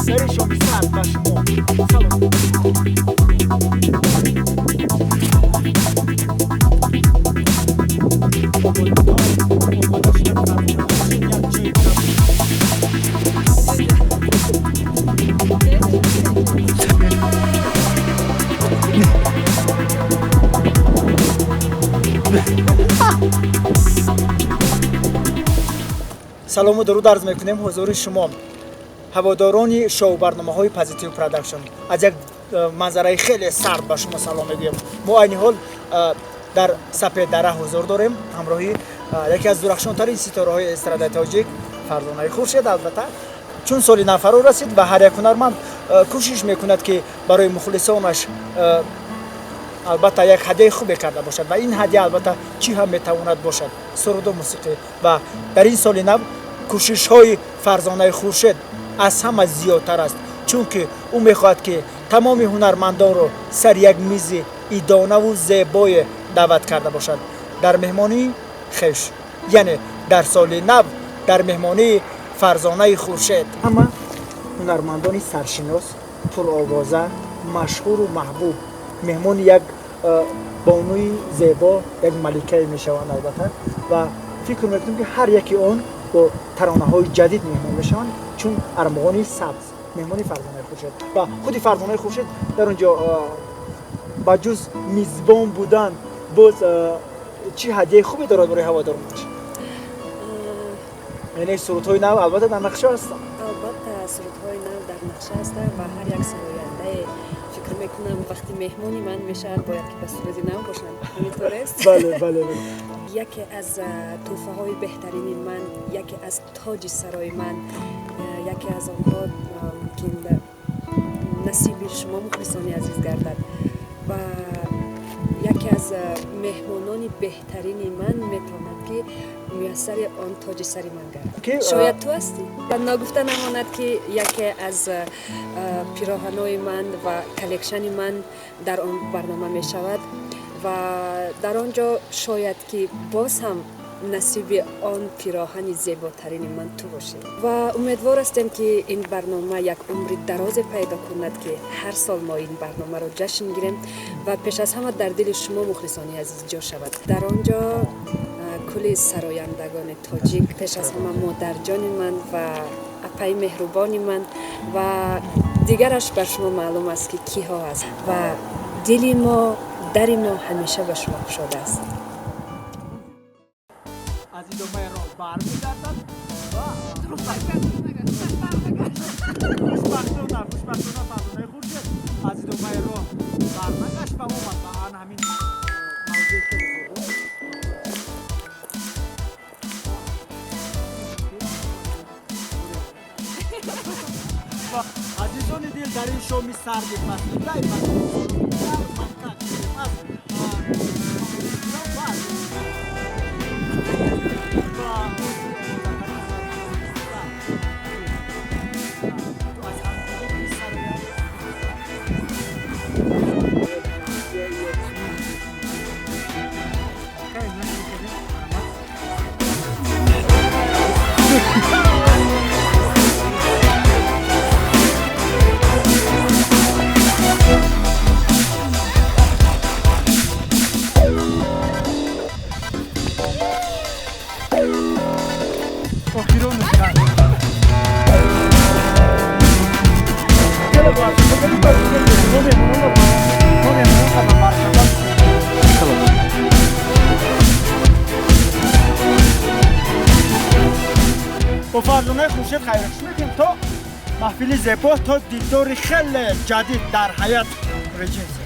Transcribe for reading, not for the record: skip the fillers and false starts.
Дар шоми сард ба шумо салом. Салому дуруд арз мекунем ҳузури шумо, ҳаводорони шоу барномаҳои Позитив Продакшн. Аз як манзараи хеле сард ба шумо салом мегӯем. Мо айни ҳол дар Сапеддара ҳузур дорем ҳамроҳи яке аз дурахшонтарин ситораҳои эстрадаи тоҷик, Фарзонаи Хуршед. Албатта, чун соли нав фаро расид ва ҳар як ҳунарманд кӯшиш мекунад, ки барои мухлисонаш албатта як ҳадияи хубе карда бошад. Ва ин ҳадия албатта чӣ ҳам метавонад бошад? Суруду мусиқӣ. Ва дар ин соли нав кӯшишҳои Фарзонаи Хуршед аз ҳама зиёдтар аст, чунки ӯ мехоҳад, ки тамоми ҳунармандонро сари як мизи идонаву зебое даъват карда бошад дар меҳмонии хеш, яъне дар соли нав дар меҳмонии Фарзонаи Хуршед ҳама ҳунармандони саршинос, пуровоза, машҳуру маҳбуб меҳмони як бонуи зебо, як маликае мешаванд. Албатта, ва фикр мекунем, ки ҳар яки он бо таронаҳои ҷадид меҳмон мешаванд, чун армуғони сабз меҳмони Фарзонаи Хуршед. Ва худи Фарзонаи Хуршед дар он ҷо ба ҷуз мизбон будан боз чӣ ҳадияи хубе дорад барои ҳаводоронаш? Яъне сурудҳои нав албатта дар нақша ҳастанд? Албатта, сурудҳои нав дар нақша ҳастанд ва ҳар як сарояндае, фикр мекунам, вақти меҳмони ман мешавад, бояд ки ба суруди нав бошанд. Ҳаминтур аст? Бале. Яке аз тӯҳфаҳои беҳтарини ман, яке аз тоҷи сарои ман, яке аз онҳо мумкин насиби шумо, мухлисони азиз, гардад ва яке аз меҳмонони беҳтарини ман метавонад, ки муяссари он тоҷи сари ман гардад, шояд ту ҳастӣ. Ва ногуфта намонад, ки яке аз пироҳанои ман ва коллекшани ман дар он барнома мешавад ва дар он ҷо шояд ки боз ҳам насиби он пироҳани зеботарини ман ту бошӣ. Ва умедвор ҳастем, ки ин барнома як умри дарозе пайдо кунад, ки ҳар сол мо ин барномаро ҷашн гирем ва пеш аз ҳама дар дили шумо, мухлисони азиз, ҷо шавад. Дар он ҷо кулли сарояндагони тоҷик, пеш аз ҳама модарҷони ман ва апаи меҳрубони ман ва дигараш бар шумо маълум аст, ки киҳо аст, ва дили мо, дари мо ҳамеша ба шумо кушода аст. Аз идомаи роҳ бармегардад ва хушбахтона Фарзонаи Хуршед аз идомаи роҳ барнагашт ва омад ба ан ҳамин мавзеи хеле зебо. Ва, азизони дил, дар ин шоми сарди фасли дай фасли дар Макка аст ва охирон. Бо Фарзонаи Хуршед хайрхуш мекунем то маҳфили зебо, то дидори хеле ҷадид дар ҳаят Реҷенси.